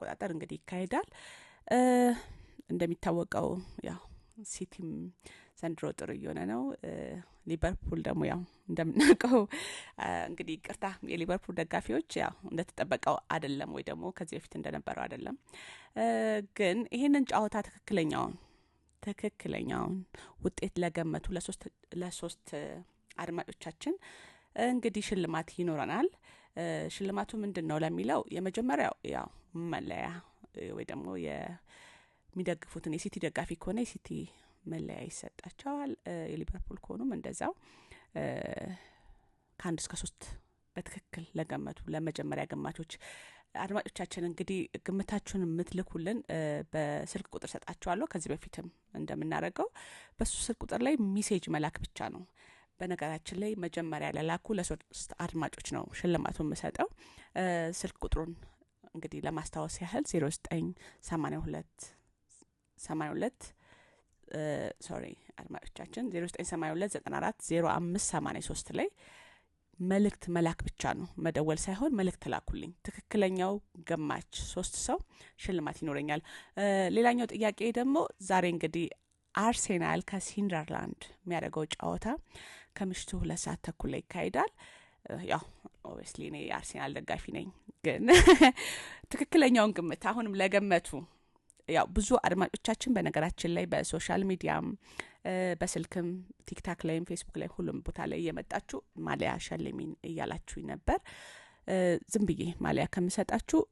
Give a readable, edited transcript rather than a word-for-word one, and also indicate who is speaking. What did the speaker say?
Speaker 1: አቆጣጠር እንግዲህ ይካሄዳል። እንደሚታወቀው ያው ሲቲም ዘንድሮ ጥሩ እየሆነ ነው። ሊቨርፑል ደግሞ ያው እንደምናውቀው፣ እንግዲህ ይቅርታ የሊቨርፑል ደጋፊዎች፣ ያው እንደተጠበቀው አይደለም ወይ ደግሞ ከዚህ በፊት እንደነበረው አይደለም። ግን ይህንን ጨዋታ ትክክለኛውን ውጤት ለገመቱ ለሶስት አድማጮቻችን እንግዲህ ሽልማት ይኖረናል። ሽልማቱ ምንድን ነው ለሚለው፣ የመጀመሪያው ያው መለያ ወይ ደግሞ የሚደግፉትን፣ የሲቲ ደጋፊ ከሆነ የሲቲ መለያ ይሰጣቸዋል። የሊቨርፑል ከሆኑም እንደዛው። ከ1 እስከ 3 በትክክል ለገመቱ ለመጀመሪያ ገማቾች አድማጮቻችን እንግዲህ ግምታችሁን የምትልኩልን በስልክ ቁጥር ሰጣችኋለሁ። ከዚህ በፊትም እንደምናደርገው በሱ ስልክ ቁጥር ላይ message መላክ ብቻ ነው። በነገራችን ላይ መጀመሪያ ለላኩ ለሶስት አድማጮች ነው ሽልማቱን የምሰጠው። ስልክ ቁጥሩን እንግዲህ ለማስታወስ ያህል 0982 82፣ sorry አድማጮቻችን፣ 0982940583 ላይ መልእክት መላክ ብቻ ነው፣ መደወል ሳይሆን መልእክት ላኩልኝ። ትክክለኛው ገማች ሶስት ሰው ሽልማት ይኖረኛል። ሌላኛው ጥያቄ ደግሞ ዛሬ እንግዲህ አርሴናል ከሰንደርላንድ የሚያደርገው ጨዋታ ከምሽቱ 2 ሰዓት ተኩል ላይ ይካሄዳል። ያው obviously እኔ የአርሴናል ደጋፊ ነኝ፣ ግን ትክክለኛውን ግምት አሁንም ለገመቱ፣ ያው ብዙ አድማጮቻችን በነገራችን ላይ በ social media ም በስልክም ቲክታክ ላይም ፌስቡክ ላይ ሁሉም ቦታ ላይ እየመጣችሁ ማሊያ ሸልሚን እያላችሁኝ ነበር። ዝም ብዬ ማሊያ ከምሰጣችሁ